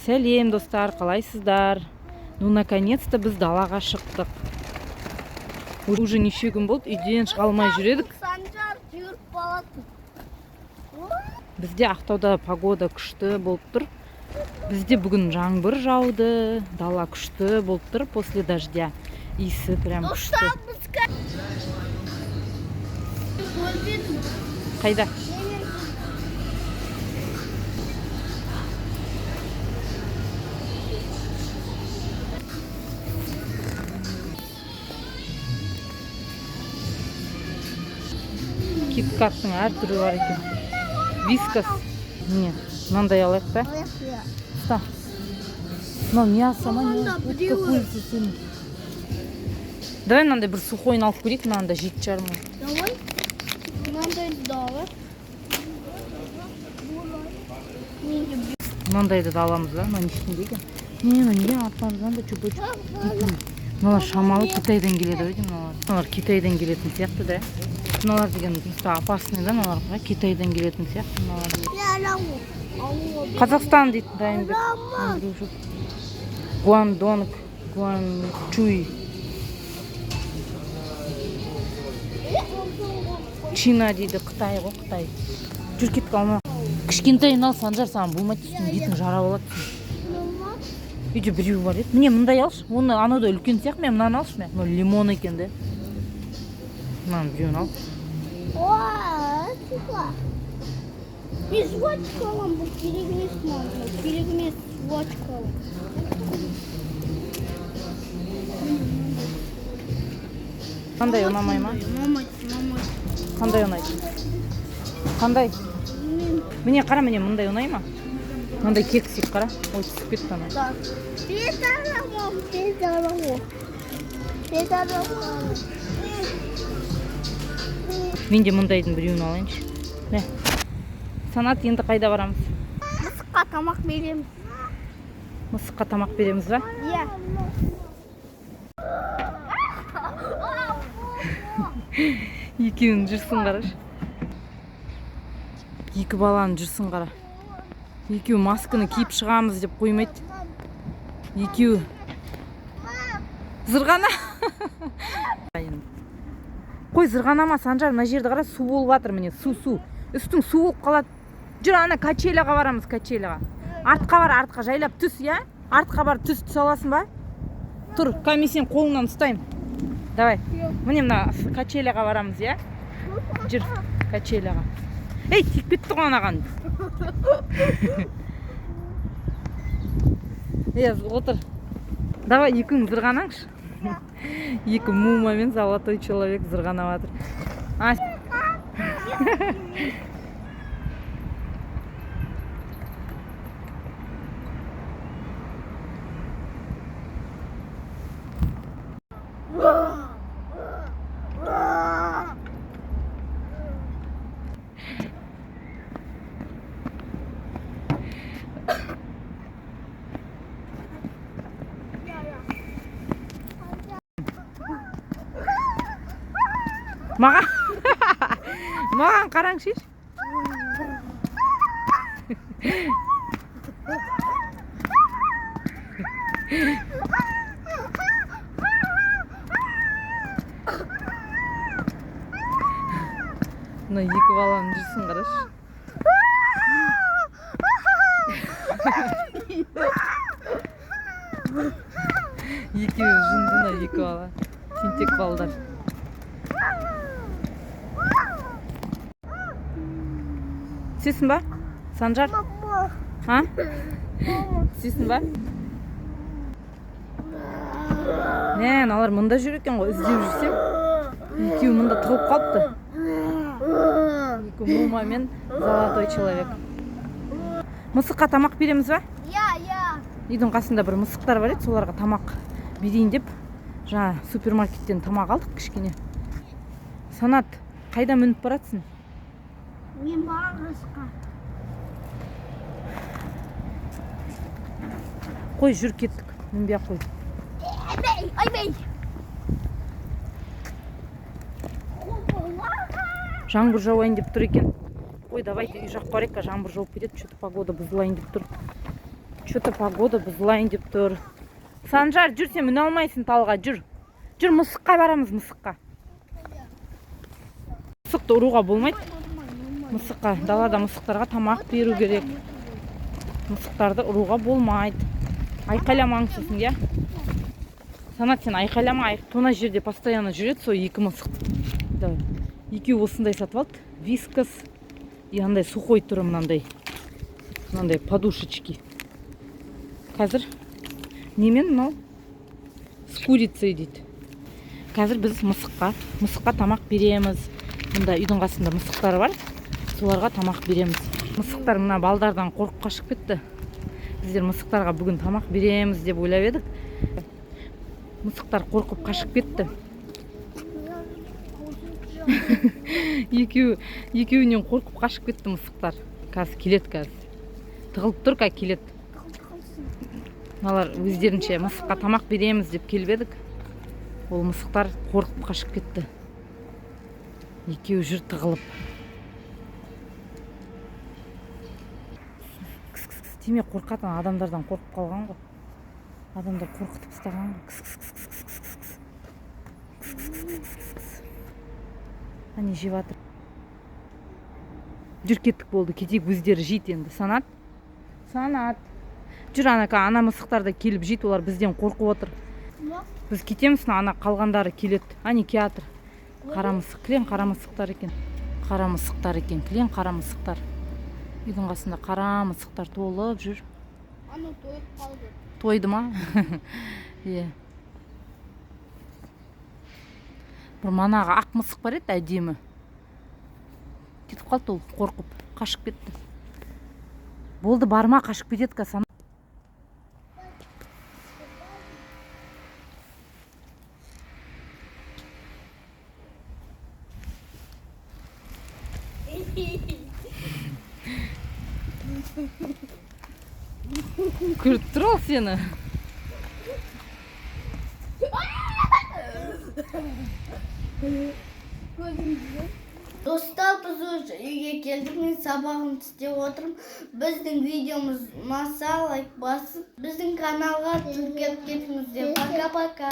Сәлем, достар, қалайсыздар? Ну, наконец-то біз далаға шықтық. Уже неше күн болды, үйден шыға алмай жүр едік. Санжар жүгіріп барады. Бізде Ақтауда погода күшті болып тұр. Бізде бүгін жаңбыр жауды, дала күшті болып тұр после дождя. Иісі прям күшті. Достар, біз көрмедім. Қайда? Киткаттың әр түрі бар екен. Вискас. Міне, мынандай алайық та. Ұста. Мынау мясо ма, не? Мынанда Утка, біреуі. курица сен. Давай мынандай бір сухойын алып көрейік, мынанда 7,5 мың. Давай. Мынандайды да алайық. Менде Мынандайды да аламыз да, мына нешінде екен? Не, мына неге арзан да, чупа чуп. Мыналар шамалы Китайдан келеді ау деймін мыналар. Мыналар Китайдан келетін сияқты да. Мыналар деген просто опасный да, мыналар ғой, Китайдан келетін сияқты мыналар. Қазақстан дейді, дайындық. Гуандонг, Гуанчуй. Чина дейді, Қытай ғой, Қытай. Жүр, кеттік, алма. Кішкентайын ал, Санжар, саған болмайды, үстің бетің жара болады. Үйде біреу бар еді. Міне, мындай алшы. Оны анау да үлкен сияқты, мен мынаны алшы, мә. Мынау лимон екен де. Мынаның біреуін ал. Мен жвачка аламын, бұл керек емес маған. Керек емес, жвачка аламын. Қандай ұнамай ма? Ұнамайды, ұнамайды. Қандай ұнайды? Қандай? Мен Міне, қара, міне, мындай ұнай ма? Мынандай кексик, қара. Ой, түсіп кетті ана. Так. Бет аламын, бет аламын. Бет аламын. Мен де мындайдың біреуін алайыншы. Мә. Санат, енді қайда барамыз? Мысыққа тамақ береміз. Мысыққа тамақ береміз ба? Иә. Екеуінің жүрсін қарашы. Екі баланың жүрсін қара. Екеуі масканы киіп шығамыз деп қоймайды. Екеуі. Зырғана. Қой, зырғанама, Санжар, мына жерді қара, су болып жатыр, міне, су, су. Үстің су болып қалады. Жүр, ана качеляға барамыз, качеляға. Артқа бар, артқа жайлап түс, иә? Артқа бар, түс, түсе аласың ба? Тұр, кәне, мен сенің қолыңнан ұстаймын. Давай. Міне, мына качеляға барамыз, иә? Жүр, качеляға. Ей, тиіп кетті ғой анаған. Е, отыр. Давай, екеуің зырғанаңшы. Екі мума мен золотой человек зырғанап жатыр. А, маған қараңшы. Мына екі баланың жүрсін қарашы. Екеуі жынды, мына екі бала. Тентек балдар. Түсесің ба? Санжар? А? Түсесің ба? Мә, мыналар мында жүр екен ғой, іздеп жүрсем. Екеуі мында тығылып қалыпты. Екі мума мен золотой человек. Мысыққа тамақ береміз ба? Иә, иә. Үйдің қасында бір мысықтар бар еді, соларға тамақ берейін деп жаңа супермаркеттен тамақ алдық кішкене. Санат, қайда мініп баратсың? Мен бағасқа. Қой, жүр, кеттік. Мінбей ақ қой. Айбей, айбей. Жаңбыр жауайын деп тұр екен. Ой, давайте үй жаққа барайық, жаңбыр жауып кетеді, что-то погода бұзылайын деп тұр. Че-то погода бұзылайын деп тұр. Санжар, жүр, сен міне алмайсың талға, жүр. Жүр, мысыққа барамыз, мысыққа. Мысықты ұруға болмайды. Мысыққа, далада мысықтарға тамақ беру керек. Мысықтарды ұруға болмайды. Айқайламаң сосын, иә? Санат, сен айқайлама, тона жерде постоянно жүреді сол екі мысық. Давай. Екеуі осындай сатып алды. Вискас и андай сухой түрі мынандай. Мынандай подушечки. Қазір немен мынау? С курицей дейді. Қазір біз мысыққа тамақ береміз. Мында үйдің қасында мысықтар бар. Соларға тамақ береміз. Мысықтар мына балдардан қорқып қашып кетті. Біздер мысықтарға бүгін тамақ береміз деп ойлап едік. Мысықтар қорқып қашып кетті. Екеуінен қорқып қашып кетті мысықтар. Қазір келеді қазір. Тығылып тұр, қазір келеді. Мыналар өздерінше мысыққа тамақ береміз деп келіп едік. Ол мысықтар қорқып қашып кетті. Екеуі жүр тығылып. Кс, кс, кс, тиме, қорқатын адамдардан қорқып қалған ғой. Адамдар қорқытып тастаған ғой. Кс, кс, кс, кс, кс, кс, кс. Кс, кс, кс, кс, кс, кс. Әне жеп жатыр. Жүр, кеттік, болды, кетейік, өздері жейді енді. Санат? Санат. Жүр, ана мысықтар да келіп жейді, олар бізден қорқып отыр. Біз кетеміз, ана қалғандары келеді. Әне келатыр. Қара мысық, кілең қара мысықтар екен. Қара мысықтар екен, кілең қара мысықтар. Үйдің қасында қара мысықтар толып жүр. Анау тойып қалды. Тойды ма? Е. Бір манағы ақ мысық бар еді, әдемі. Кетіп қалды ол, қорқып, қашып кетті. Болды, барма, қашып кетеді қазір. Көріп тұр ол сені. Достар, біз уже үйге келдік, мен сабағымды істеп отырмын. Біздің видеомыз ұнаса, лайк басып, біздің каналға тіркеліп кетіңіздер. Пока-пока.